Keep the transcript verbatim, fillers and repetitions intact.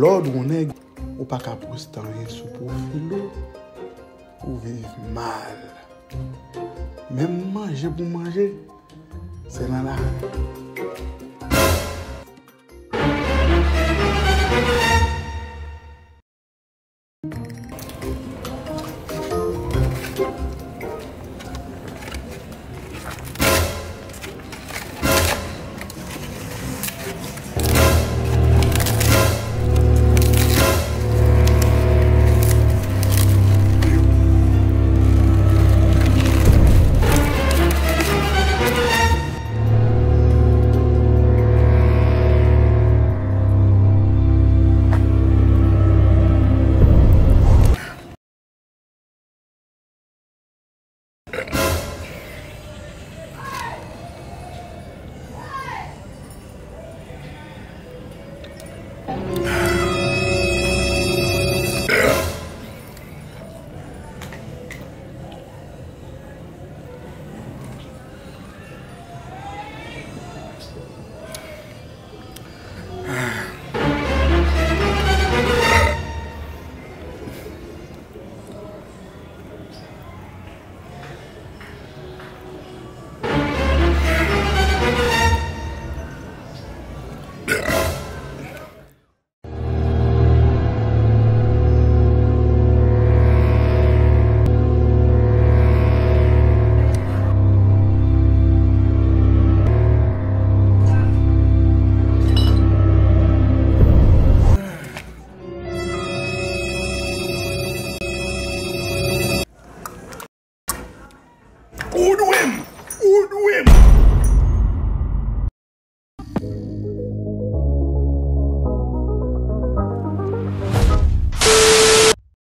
Lè w dwe yon nèg, ou pa ka poste anyen sou pwofil ou pou w viv mal. Menm manje pou manje, se nan lari. Ou dwe m! Ou dwe m!